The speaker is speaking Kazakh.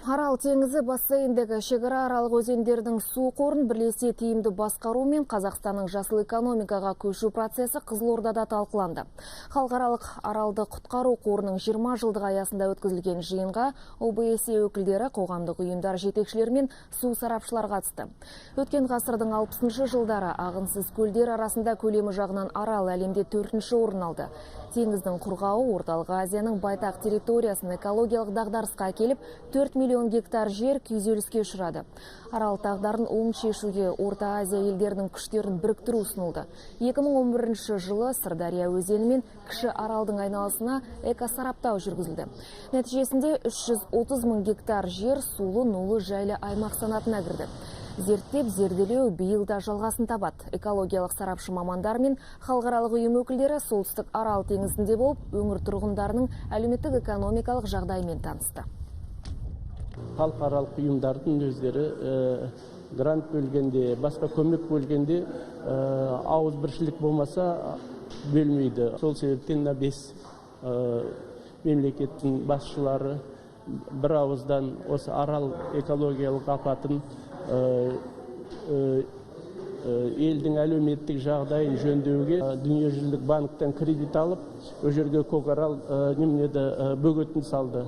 Арал теңізі бассейндегі шекара аралық өзендердің су қорын бірлесе тиімді басқару мен Қазақстанның жасыл экономикаға көшу процесі Қызылордада талқыланды. Халықаралық Аралды құтқару қорының 20 жылдығы аясында өткізілген жиынға ОБСЕ өкілдері, қоғамдық ұйымдар жетекшілері мен су сарапшылар қатысты. Өткен ғасырдың 60 жылдары ағынсыз көлдер арасында көлемі жағынан Арал әлемде төртінші орын алды. Теңіздің құрғауы Орталық Азияның байтақ территориясын экологиялық дағдарысқа әкеліп, 4 миллион гектар жер күйзеліске ұшырады. Арал тағдырын оң шешуге Орта Азия елдерінің күштерін біріктіру ұсынылды. 2011 жылы Сырдария өзені мен Кіші Аралдың айналасына экосараптау жүргізілді. Нәтижесінде 330 мың гектар жер сулы нулы жайлы аймақ санатына кірді. Зерттеп, зерделеу биыл да жалғасын табады. Экологиялық сарапшы мамандар мен халықаралық ұйым өкілдері солтүстік Арал теңізінде болып, өңір тұрғындарының әлеуметтік экономикалық жағдайымен танысты. Халықаралық ұйымдардың өздері грант бөлгенде, басқа көмек бөлгенде ауызбіршілік болмаса, бөлмейді. Сол себептен мына бес мемлекеттің басшылары бір ауыздан осы Арал экологиялық апатын, елдің әлеуметтік жағдайын жөндеуге Дүниежүзілік банктен кредит алып, ол жерге Көкарал неменеді, бөгетін салды.